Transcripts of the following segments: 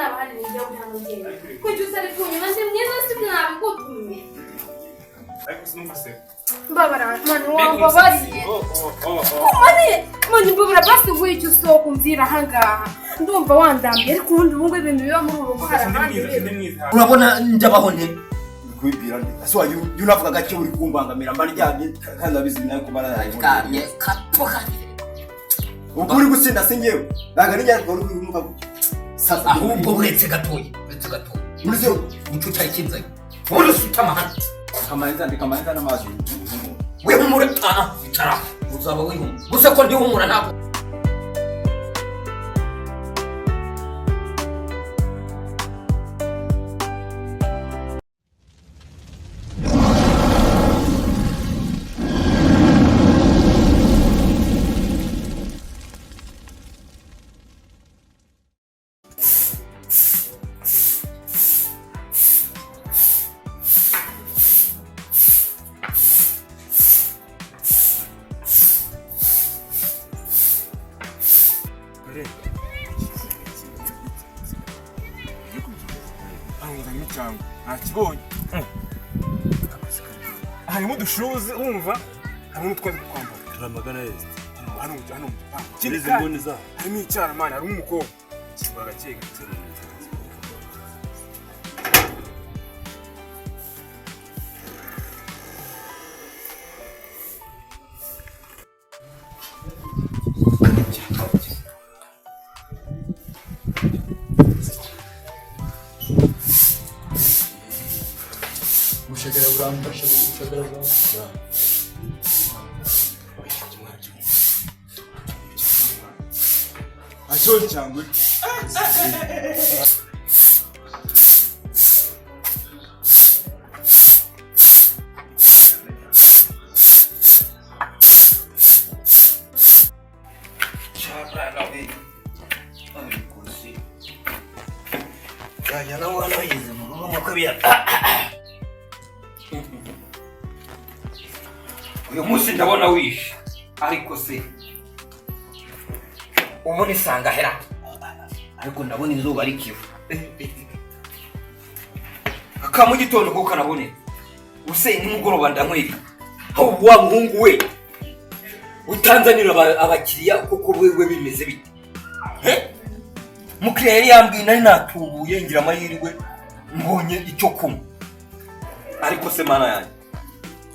Nabahari ni jyewe uri hano njyewe. Kuki utari kunyuma? Ndi mwiza, sibyo? Nabigutumye. Ariko sinumvise. Mbabara mani, wambabariye. Oh oh oh oh. Mani, mani, mbabara basi, nguhe icyo usoko umvira ahangaha. Ndumva wandambiye, ariko ubundi ubu ngubu ibintu biba muri uru rugo hari Sindi ahandi mwiza, sindi biba. mwiza. Urabona ndabaho nte? Kubibwira nde? Ese wajya ujya unavuga gake, uri kumbangamira, mba ndyamye kandi ndabizi nawe kuba Aryamye kapfa. Ubwo uri gusinda si njyewe, ntabwo ari njyewe uri kubivuga gutyo. Sasa Ahubwo uretse gatoya, uretse gatoya. Muri zero. Nicyo cyari kinzanye. Ubundi usutama hano. Kamanza ndi kamanza n'amazi. Wihumure, aha icara, uzaba wihumura gusa ko ndihumura ntabwo. Harimo icyangwe, ntakibonye. Harimo udushuzi, wumva harimo n'utwenda two kwambara. Turamagana yese. Hano hano mu gipangu. Ikindi Izi kandi mboni zaho. harimo icyaramani, harimo umukobwa kigura gake gake. Ubushagara buramfasha, ubushagara buramfasha. Akibonye icyangwe. Yajya nawe hano yageze mu rugo nk'uko uyu munsi ndabona wishe, ariko se ubu nisanga hera, ariko ndabona izuba rikiva aka mu gitondo kuko kanaboneka use nimugoroba ndanywera aho wa muhungu we utanzanira abakiriya kuko wewe bimeze bite? He? Mukiriya yari yambwiye, nari natubuye, ngira amahirwe mbonye icyo kunywa. Ariko se mana yanjye,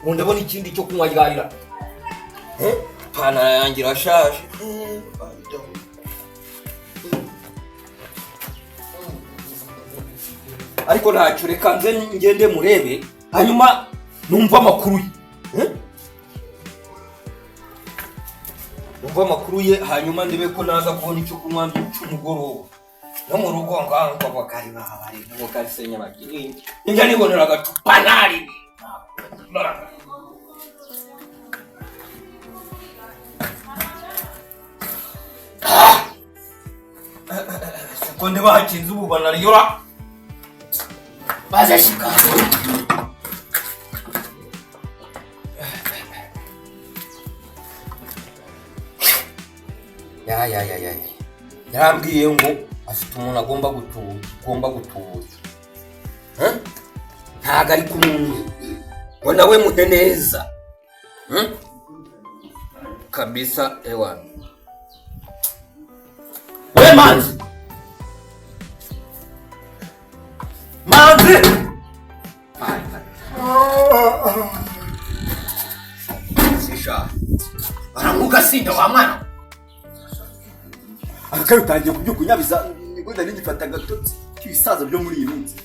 ubu ndabona ikindi cyo kunywa ryarira. Ipantaro yanjye irashaje. Ariko ntacyo, reka nze ngende murebe, hanyuma numve amakuru ye. Eh? Numve amakuru ye, hanyuma ndebe ko naza kubona icyo kunywa cy'umugoroba no mu rugo ngaho ngo abagari babari n'ubugari se nyabageni njya nibonera agacupa ntari. Siko ndeba hakinze ubu banariyora bazashika. Ya ya ya ya, yarambwiye ngo afite umuntu agomba gutubura, ugomba gutubura. Eh? Ntabwo ari kumwe ngo nawe muhe neza. Kabisa ewa we Manzi, Manzi. Ai, sisha aramuka sinda wa mwana. Akari utangiye kubyuka unyabiza, nibwo nari ngifata agatotsi k'ibisaza byo muri iyi minsi.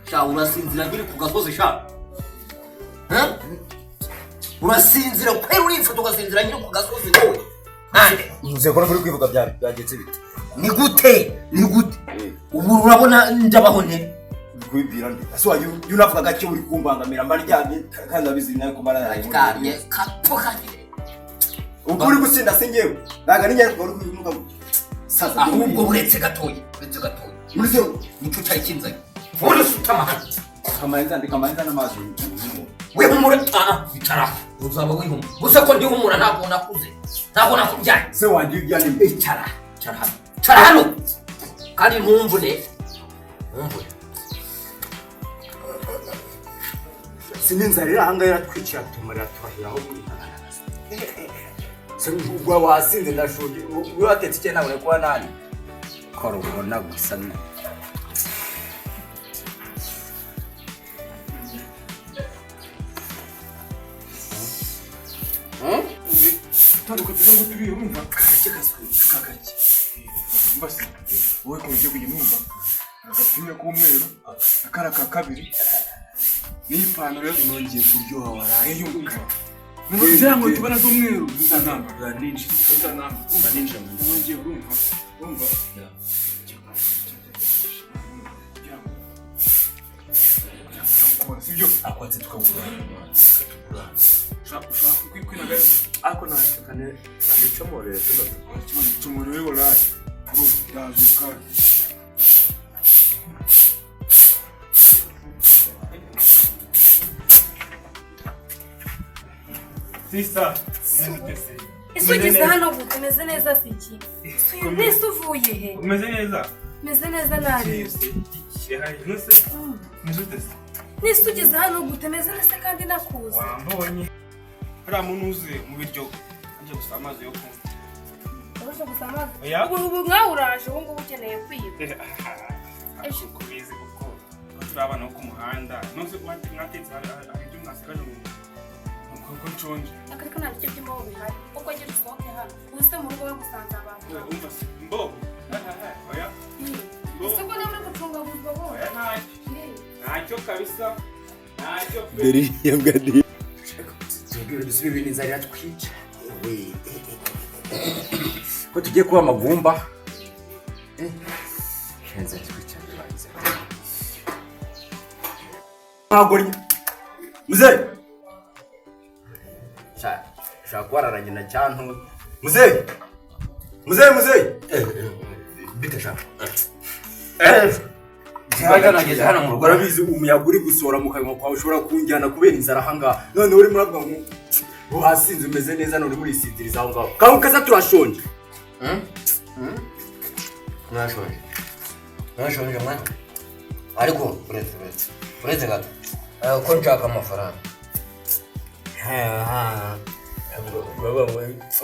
Sha, urasinzira nkiri ku gasozi sha. Eh? Urasinzira kweri, urifata ugasinzira nkiri ku gasozi wowe nande? Ntuze ko uri kwivuga bya byagenze bite? Ni gute, ni gute ubu urabona ndabaho nte? Kubibwira nde? Ese wajya ujya unavuga gake, uri kumbangamira, mba ndyamye kandi ndabizi nawe kuba Aryamye kapfa. Ubwo uri gusinda si njyewe, ntabwo ari njyewe uri kubivuga gutyo. Sasa Ahubwo uretse gatoya, uretse gatoya. Muri zero. Nicyo cyari kinzanye. Ubundi usutama hano. Kamanza ndi kamanza n'amazi. Wihumure, aha icara, uzaba wihumura gusa ko ndihumura ntabwo nakuze, ntabwo nakubyaye. Se wanjye ujya ni Icara, icara hano, icara hano. Kandi ntumvune. Ntumvune. Sininzara iri ahangaha iratwicira tumarira turahiraho muri Se ubwo wasinze ndashonje ubwo watetse icyayi nabone kuba nani korobona gusa ni Tanduka tuza ngo turiye urumva kagake kasuye kagake. Umva se wowe ko ugiye kujya numva agapira k'umweru akara ka kabiri n'iyi pantaro nongeye kuryoha waraye y'umukara. Nubwo ngo tubona z'umweru nzanambara. Nzanambara. Nongeye urumva urumva. Sibyo akwatse tukagurana ushaka kwinaga ariko ntacyo kane nanicomorere tuno tumurebe waraye ndazuka. Sista, Ese ugeze hano gute? Umeze neza si iki? Nese uvuye he? umeze neza? Meze neza nabi. Nese ugeze hano gute? Meze neza kandi nakuze. Wambonye. Hariya muntu uzi mu biryo ajya gusa amazi yo kunywa. Urashaka gusa amazi? Oya. Ubu nkawe uraje ubu ngubu ukeneye kwiba. Ejo kubizi kuko turi abana bo ku muhanda. Nose mwatetse hari ibyo mwasigaje mu kuko nshonje. Akariko nta biryo by'imbobo bihari. Uko gira usohoke hano. Ubu se mu rugo bagusanze abantu. Umva se mbobo. Oya. Ese ko nawe uri gucungaguzwa bose? Oya ntacyo. Ntacyo kabisa. Ntacyo pe. Dore yambwa di tubwire dusubibe ibintu inzara iratwica we ko tugiye kuba amagumba inzara iratwica bibanze ntabwo muzehe shaka kubararanye na cyantu muzehe muzehe muzehe bite shaka Nageze hano mu rugo. Urabizi umuyaga uri gusohora mu kanwa kwawe ushobora kunjyana kubera inzara ahangaha none urimo uravuga ngo wasinze umeze neza none urisinziriza aho ngaho kanguka se turashonje. Mwashonje. Mwashonje mwana. Ariko uretse gato. Ko nshaka amafaranga.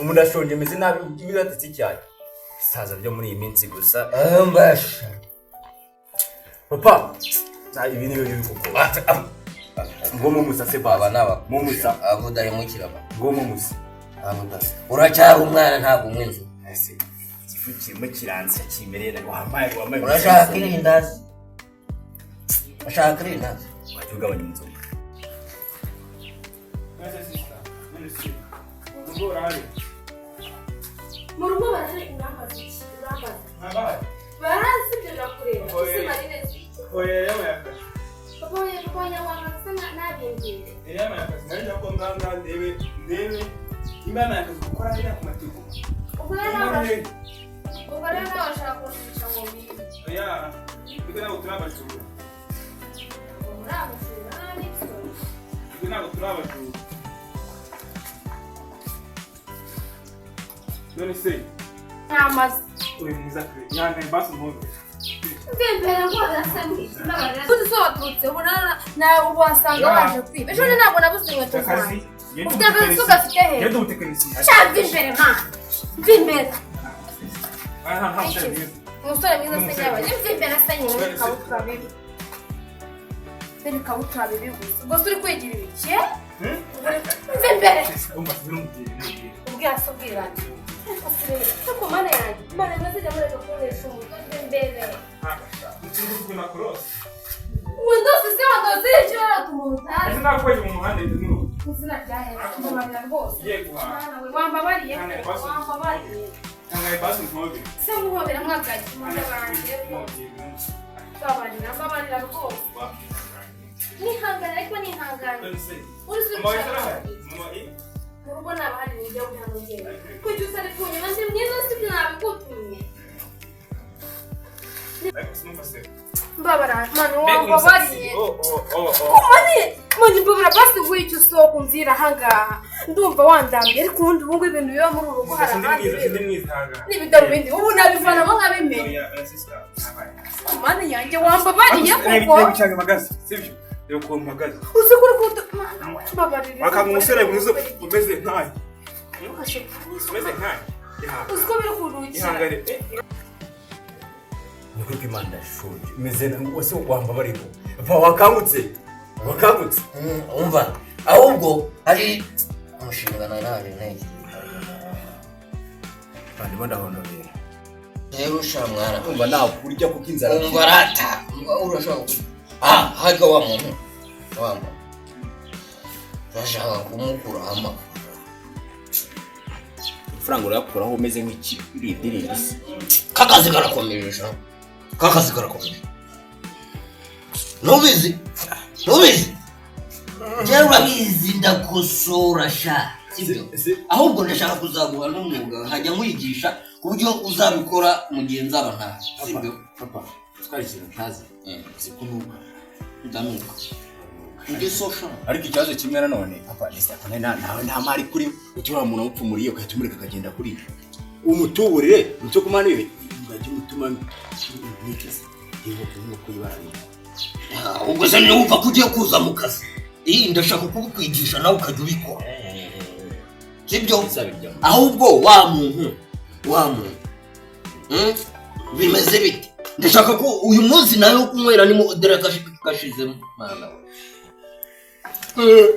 Umuntu ashonje ameze nabi biratetse icyayi bisaza byo muri iyi minsi gusa. Mbasha. Papa ibi ni byo kuko ngo mumusa se baba Aba naba. mumusa Abo udahemukira ba. ngo mumusa Abo udahemukira. Uracyari umwana ntabwo unywa inzoga. ese igifu kirimo kiransa kimerera wambaye wambaye Urashaka irindazi? Urashaka irindazi? wajya ugabanya inzoga. Mu rugo barahari urambaza iki? Urambaza. Barazi ibyo birakureba. Ese Marine si iki? Papa we papa nyawanga se nabimbwire. Ubwo rero nawe ubwo rero nawe ashaka kunshisha ngo bibe. Ngo muri abajura nta n'ibisoro. None se Ntamaze. uri mwiza pe nyangaye basi nkombe. Mvimbere rwose uzi so waturutse ubu nawe wasanga waje kwiba. Ejo ni ntabwo nabuze inkweto zanjye. Ufite akazi se ugafite he? Ngende umutekinisiye. Sha mvimbere ma. Mvimbere. Umusore mwiza se nyaba. Mvimbere se nyine ikabutura bibi. Mbere ikabutura bibi gusa. Ubwo se uri kwigira ibiki? Mvimbere. Ubwira se ubwirane. Ariko se rero, ariko mana yanjye, Imana ntazijya mureka kunkoresha umutwe mvimbere. Wandose se wandose icyo warata umuntu utazi. Izina rya Yesu, mbabarira rwose. Mwana we, wambabariye ko, wambabariye. Se nkuhobera mwagaye, mwana wanjye rwose. Mbabarira, mbabarira rwose. Nihangane ariko nihangane. Uri ushaka. Mu rugo naba hari ibyo hano njyewe. Kuki utari kunyuma ndi mwiza sibyo nabigutumye. Mbabara, mwana wambabariye. Kumani, mani mbabara basi nguhe icyo usoko umvira ahangaha. Ndumva wandambiye ariko ubundi ubu ngubu ibintu biba muri uru rugo hari ahandi biba. N'ibidarubindi ubu nabivanamo nkabimena. Mana yanjye, wambabariye koko? Reba cyane mpagaze, sibyo? Reba ukuntu mpagaze. Uzi ko uri kudu, Mana we, mbabarira. Wakanga umusore mwiza umeze nkayo, umeze nkayo. Uzi ko biri kunukira? Ihangane. Ni ukuri kw'Imana, ndashonje, umeze wese, wambabariye va, wakangutse, wakangutse. Umva, ahubwo hari umushinga nari naje ntekereza. Ndimo ndahonobera. Rero sha mwana, Umva, nakurya kuko inzara. Umva rata, umva, urashaka kurya? Ah, harya wa muntu, wa muntu urashaka kumukuraho amafaranga? Amafaranga urayakuraho umeze nk'ikirindi se? Kakazi karakomeje sha, kakazi karakomeje. Ntubizi, ntubizi? Njyewe urabizi, ndakosora sha, sibyo? Ahubwo ndashaka kuzaguha n'umwuga, nkajya nkwigisha ku buryo uzabikora mu gihe nzaba ntazi, sibyo? Papa, twari ikintu ntazi. Uzi ko nuka? Ndanuka ndi social. Ariko ikibazo kimwe nanone, papa, ni nawe nta mari kuri utura umuntu amupfumuriye ugahita umureka akagenda kuri umutuburire nicyo kumana ibi ngajya umutuma niteze inkoko, inkoko y'ibara rimwe. Ubwo se niwumva ko ugiye kuza mu kazi, iyi ndashaka kubikwigisha nawe ukajya ubikora, sibyo? Izabijyamo. Ahubwo wa muntu, wa muntu, Bimeze bite? Ndashaka ko uyu munsi nawe wo kunywera nimo, dore kashizemo, mwana we.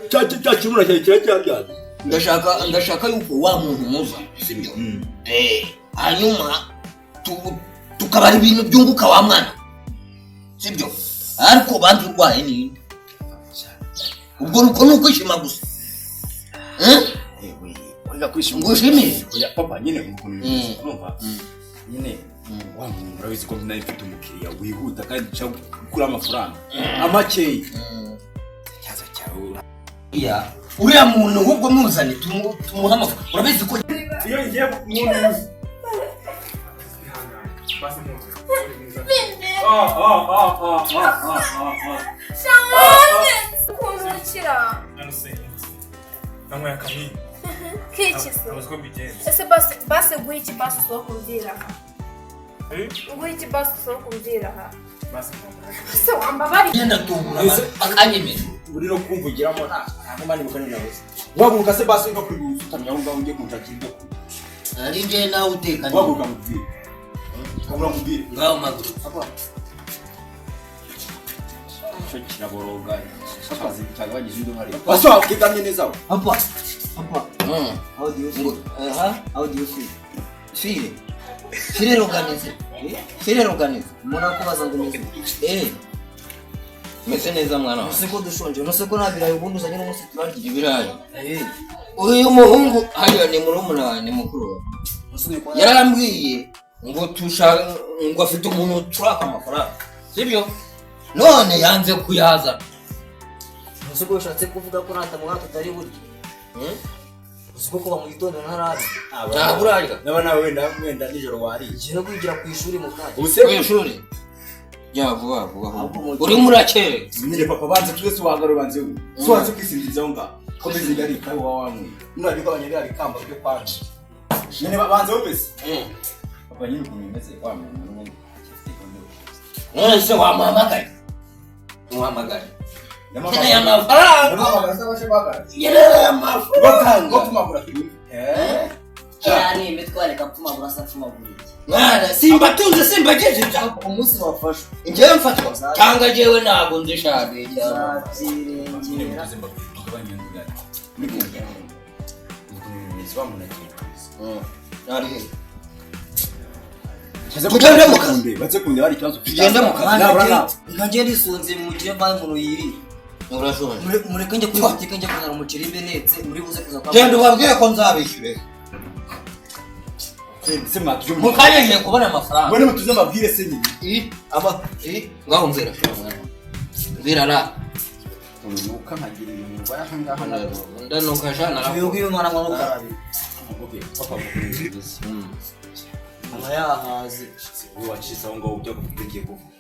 Cya kimura cyawe kiracyabyaza. Ndashaka yuko wa muntu muza, sibyo? Hanyuma tukabara ibintu byunguka, wa mwana, sibyo? Ariko banza urwaye ninde? Ubwo nuko ni ukwishima gusa. Oya, kwishima. Ngo ushimire? Oya papa, nyine ukuntu bimeze, urumva nyine wa muntu, urabizi ko nari mfite umukiriya wihuta kandi nshaka gukura amafaranga amakeya, ikibazo cyawe. Ya, uriya muntu ahubwo muzane tumuhe amafaranga, urabizi ko Iyo ngiye mu nzu, ihangane basi, ntuze. Ah ah ah ah ah ah ah ah. Shamane, kunukira. None se nanyweye akanini. Kiki se? Ntazi ko mbigenza. Ese basi, basi guha iki? Basi usohoka umbwira aha. Eh? Guha iki? Basi usohoka umbwira aha. Basi ntuze. Ese wambabariye? Genda tubura akanyemera. Uri no kumvugiramo nta nkomane mukanya nabuze. Waguruka se basi, no kuri usutamye aho ngaho, ugiye kunshakira ibyo kurya. Ari njye nawe uteka. Waguruka mubwire, kabura mubwire. Ngaho maguru. Papa, cyo kiraboroga akazi cyagabanyije uruhare, basi wakigamye neza aho. Papa, papa, how do you feel? Aha. How do you feel? Feel feel organize, feel organize. Umuntu akubaza ngo umeze ute? Meze neza, mwana wawe. Ntuse ko dushonje, ntuse ko nta birayi ubundi uzanye n'umunsi turarya. Ibirayi? Uyu muhungu hariya ni murumuna wawe, ni mukuru wawe? Ntuse uri kubona? Yarambwiye ngo tushaka, ngo afite umuntu turaka amafaranga, sibyo? None yanze kuyazana. Ntuse ko ushatse kuvuga ko natamubona tutari burye? Uzi ko kuva mu gitondo ntararya? Ntabwo urarya? Naba nawe wenda nijoro wariye. Ngiye no kwigira ku ishuri mu kanya. Ubu se Ku ishuri ya vuba vuba. Ahubwo Urimo urakererwa. Nyine papa, banze twese wahagara, banze we so wanze kwisinziriza aho ngaho, komeza igari kandi waba wanyweye nurabyo ugabanya biriya bikamba byo kwanje nyine, banze wumvise papa nyine ukuntu bimeze, wa muntu n'ubundi afite gahunda yo kuza. None se wamuhamagaye? Muhamagaye, nkeneye amafaranga. Ndamuhamagara se abashe guhagarara? Nkeneye amafaranga. Ngo tumagura turi. Cyane imitwaro ikapfumagura se, apfumagura iki? Mwana, simbatunze, simbagejeje. Umunsi wafashwe. Njyewe mfatwa cyangwa njyewe ntabwo nzi shaka. Nyine Uzabyirengera. mutuze mbabwire, tugabanye indugane. Ukuntu bimeze, wa muntu agiye kuza. Tugende mu kazi. Baze kundeba, hari ikibazo ufite. Tugende mu kazi. Nabura nawe. Nkanjye ndisunze mu gihe mbaye umuntu yirira. Urashonje? Mureke njye kuri butike, njye kuzana umuceri mbe netse, muri buze kuza kwa. Genda ubabwire ko nzabishyure. Se mwatuje Mu kanya ngiye kubona amafaranga. Mbone mutuze mbabwire se nyine. I aba i ngaho mbwira, mbwira ra. Unuka nkagira ibintu ndwaye aha ngaha nabwo. Ndanuka sha, Uyu narakora. nguyu mwana ngo ntukarabe. Okay, papa, ukuntu bimeze. Aba yahaze. Wowe wacitse aho ngaho ujya kuvuga, ngiye kuvuga.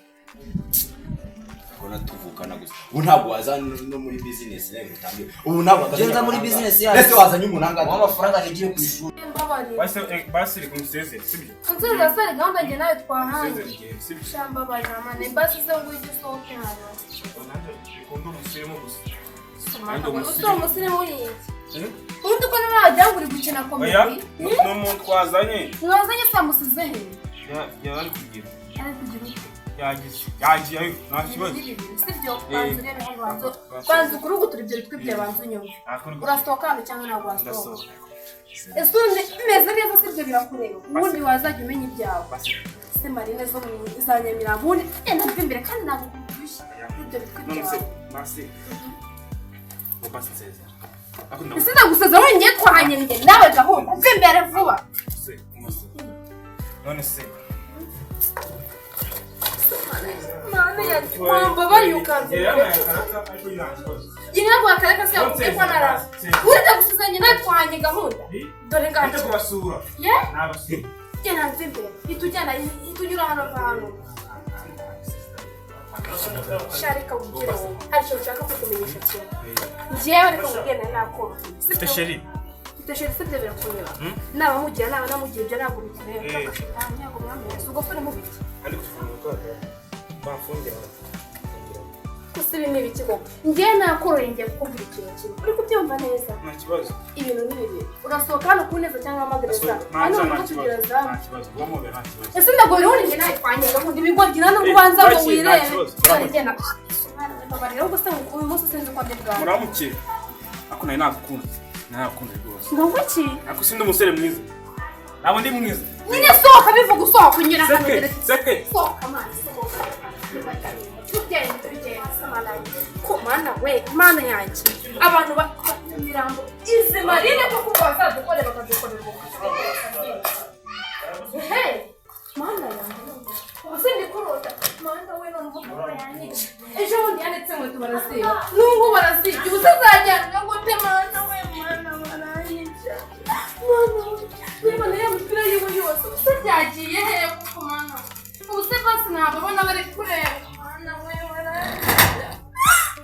Kubona tuvukana gusa. Ubu ntabwo waza no muri business nawe utangiye. Ubu ntabwo wazanye Nza muri amafaranga. business yacu. Ese wazanye umunanga W'amafaranga nigiye ku ishuri. Mbabarira. Basi basi reka umusezere, sibyo? Unzerera sare gahunda njye nawe twahanye. Umusezere igihe, sibyo? Sha mbabarira mane, basi se ngo ujye usohoke hano. Nanjye ukunda umusirimu gusa. Soma, usi umusirimu yiki? Eh? Ubundi ko niba wagira ngo uri gukina Oya, komedi. ni umuntu twazanye. Mwazanye samusize he? Yari ari kugira. Ari kugira ute? Yagize. Yagiye ariko nta kibazo. Sibyo, banza urebe hano, banza. Banza ukurugutura ibyo bitwi byawe, banza unyumve. Urasohoka hano cyangwa ntabwo wasohoka? Ndasohoka. Ese ubundi meze neza sibyo birakureba. Ubundi wazajya umenya ibyawe. Basi. Se Marine zo mu za Nyamirambo, ubundi genda mve imbere kandi ntabwo kubyibushye. Ibyo bitwi None se byawe. basi. Ngo basi nsezera. Ariko Ese ndagusezera wenyine twahanye njye nawe gahunda. Mve imbere vuba. Se, umuse. None se. Mana yanjye, wambabariye ukanzira. Njye ntabwo wakareka se yakubwiye ko naraza. Uretse gusuzanya nawe twahanye gahunda. Dore Ndetse ngacyo. kubasura. Ye? Nabasura. Genda mve imbere. Ihita ujyana, ihita unyura hano va hano. Sha reka nkubwire wowe. Hari ikintu nshaka kukumenyesha kimwe. Njyewe reka nkubwire nari nakoroheye. Mfite sheri. Mfite sheri sibyo birakureba. Naba nkugira naba namugira ibyo ntabwo bikureba. Ntabwo mwamenye. Si ubwo uri mu biki? Ariko tufunga bamfungira. Gusa ibi ni ibiki koko? Njyewe nakoroheye ngiye kukubwira ikintu kimwe. Uri kubyumva neza? Nta kibazo. Ibintu ni bibiri. Urasohoka hano ku neza cyangwa uhamagare za. Hano Nta uri kibazo. kutugira za. Nta kibazo. Uwamubera nta kibazo. Ese ndagora ubundi njye nawe twanye gahunda ibigoryi nta nubwo ubanza ngo Nta wirebe. kibazo. Dore genda. Mbabarira ahubwo se uyu munsi sinzi uko ndi bwawe. Muramuke. Ako nari nagukunze. Naragukunze rwose. Ngo iki? Ako sindi umusore mwiza. Ntabwo ndi mwiza. Nyine sohoka bivuga usohoka unyura hano. Seke, Dore seke. sohoka mwana sohoka. Tugende tugende samana. Ko mana we, mana yanjye. Abantu ba Nyamirambo izi marine koko bazadukorera bakadukorera ubukwe. Hey, mana yanjye. Ubu sindi kurota. Mana we none ubu yanyica. Ejo bundi yanitse inkweto baraziba. N'ubu barazibye. Ubu se nzajyana gute mana we, mana baranyica. Mana we. Niba nayo mipira yiwe yose. Ubu se byagiye he koko mana. Ubu se basi ntabwo abona bari kureba. Mana we baranyica.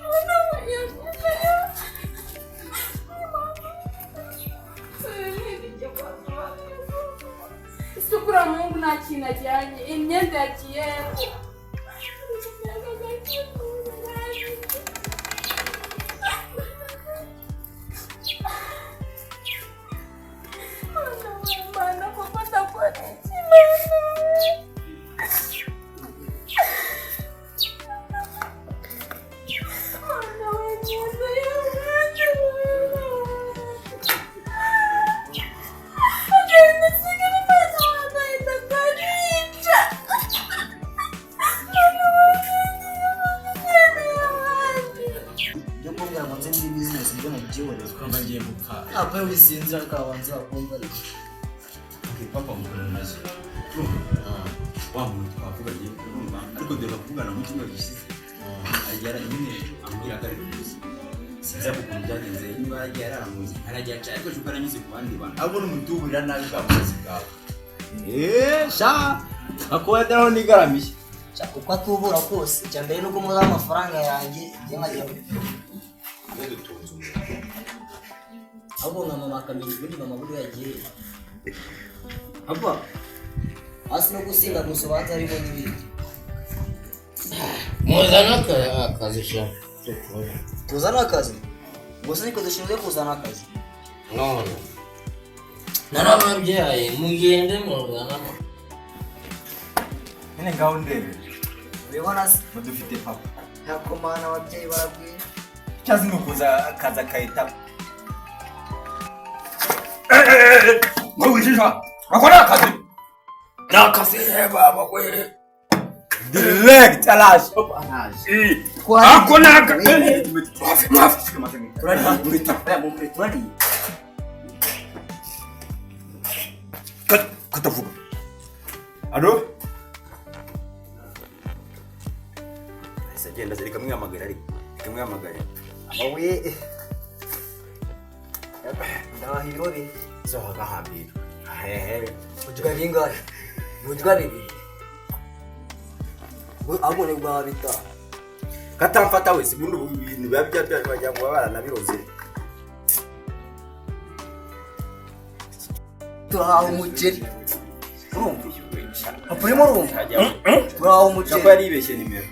Mana we yanyica. Isukura Mungu nta kintu ajyanye, imyenda yagiye. Mana koko ndakora iki mana? Mana we imyenda yanjye. Agenda asigara maze wambaye ndakarica. Mana we Byo kumbwira ngo nze muri business ibyo nabyiboneye. Twumva ngiye gupfa. Ntabwo wisinzira ariko abanza bakumva ariko. Okay, papa mukuru maze. Wa muntu twavuganye urumva ariko dore kuvugana mu cyumweru gishize. Agera nyine ambwira ko ari kuzi. Sinzi ukuntu byagenze niba yaragiye araramuzi aragiye aca ariko shuka aranyuze ku bandi bantu. Abo ni umutuburira nabi bwa buzi bwawe. Sha akuba daraho nigaramiye. Sha uko atubura kose icya mbere nuko muzi amafaranga yanjye njye nkajya Dutunze umuntu. ahubwo nka mama akamenya ubundi mama buriya yagiye. Papa hasi no gusinda gusa ubanza harimo n'ibindi. Muzana akazi sha. Tuzana akazi? Gusa niko dushinzwe kuzana akazi. None. Narababyaye mugende muzana. Nyine ngaho ndebe. Urabona se? Mudufite papa. Ntakomana ababyeyi baragwira. Cyazi ni ukuza akaza akahita. Ngo wishisha. Akora akazi. Nakazi baba we. Direct alaje. Alaje. Ako naka. Turariye. Katavuga. Alo? Ese agenda reka mwamagara ariko. Reka mwamagare. Amabuye. Ndabaha ibiro bine. So agahambira. Hehe. Mujwa bingahe? Mujwa bibiri. Ahubwo ni bwa bitanu. Katamfata wese ubundi ubu ibintu biba bya wagira ngo baba baranabiroze. Turahawe umuceri, urumva papa? Urimo urumva? Turahawe Ushobora kuba umuceri. yaribeshye nimero.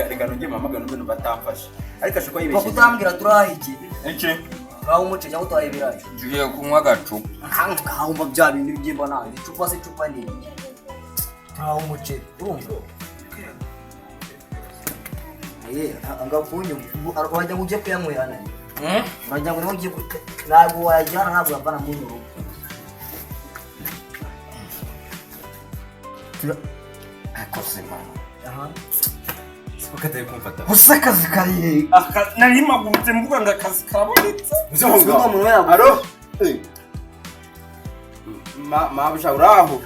Reka nongere mpamagare numve numva atamfashe, ariko ashobora kuba Papa, yibeshye. utambwira turahaye iki? Iki? Turahawe umuceri cyangwa turahaye ibirayi? Ngiye kunywa agacupa. Nkahumva bya bintu byimba nabi. Icupa se, icupa ni iki? Turahawe umuceri, urumva? Eh, ngakunyuma wagira ngo ujye kuyanywera nayo, wagira ngo niho ugiye ntabwo wayajyana, ntabwo yavana muri uru rugo. Akoze mama. Aha. Siko katari kumfata. Gusa akazi kari he? Nari mpagurutse mvuga ngo akazi karabonetse. Uwo muntu we. Aro? Mabuja, uraho?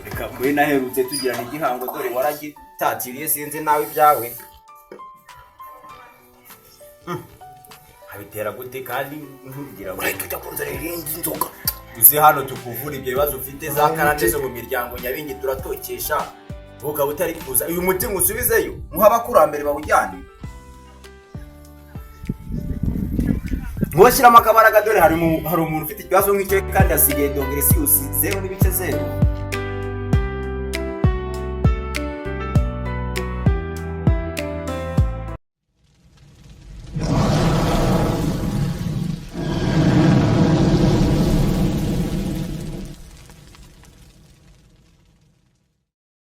Reka kuri naherutse tugirana igihango, dore waragitatiriye, sinzi nawe ibyawe. Abitera gute kandi ntubigira ngo Urahita ujya kunzanira iyindi nzoga. Uze hano tukuvura ibyo bibazo ufite za karande zo mu miryango nyabingi turatokesha, ukaba utari kuza. Uyu muti ngusubizeyo muha abakurambere bawujyane, ntiwashyiramo akabaraga. Dore hari umuntu ufite ikibazo nk'icyo kandi asigaye dongeresiyusi 0.0.